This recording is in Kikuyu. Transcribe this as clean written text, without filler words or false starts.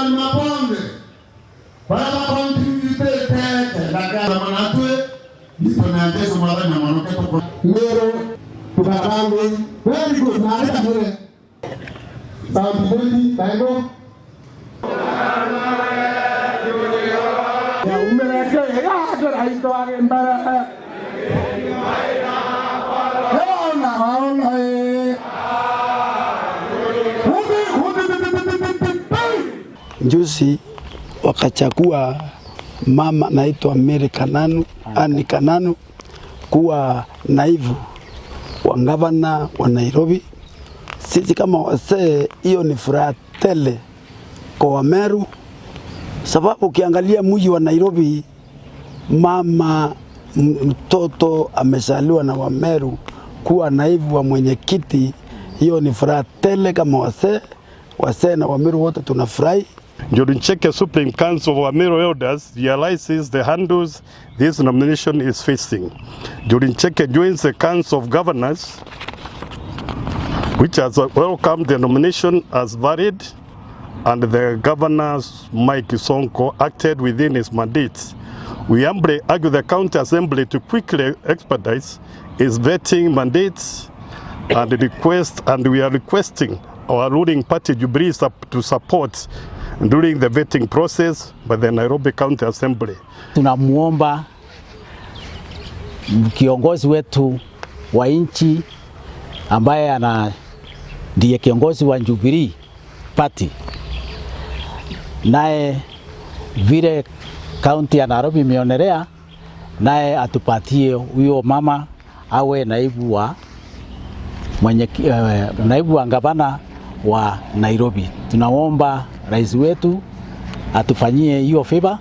Susan Mabonge baria bakontributete kenda kia manatwe nitona Jesu mwathani na mwanake tũkũ Meru Tukarangi. Very good. Naandika vile. Sauti mbili, Bible. Ya umeleke ya ndĩraitware mbere. Ona ona eh. Hubi hubi bi bi bi bi bi bi. Juzi wakachagua mama naitwa Mary Kananu, Anne Kananu kuwa naibu wa gavana wa Nairobi. Sisi kama wazee, hiyo ni furaha tele kwa Wameru, sababu ukiangalia mji wa Nairobi, mama mtoto amezaliwa na Wameru kuwa naibu wa mwenyekiti, hiyo ni furaha tele kama wazee. Wazee na Wameru wote tunafurahi. Njuri Ncheke Supreme Council of Wameru Elders realizes the hurdles this nomination is facing. Njuri Ncheke joins the Council of Governors, which has welcomed the nomination as valid, and the governors Mike Sonko acted within his mandate. We humbly urge the County Assembly to quickly expedite its vetting mandates and request, and we are requesting our ruling party Jubilee to support during the vetting process by the Nairobi County Assembly. Tunamuomba kiongozi wetu wa nchi ambaye ana ndiye kiongozi wa Jubilee Party, naye vile kaunti ya Nairobi imeonelea, naye atupatie huyo mama awe naibu wa mwenye, naibu wa gavana wa Nairobi. Tunaomba rais wetu atufanyie hiyo favor.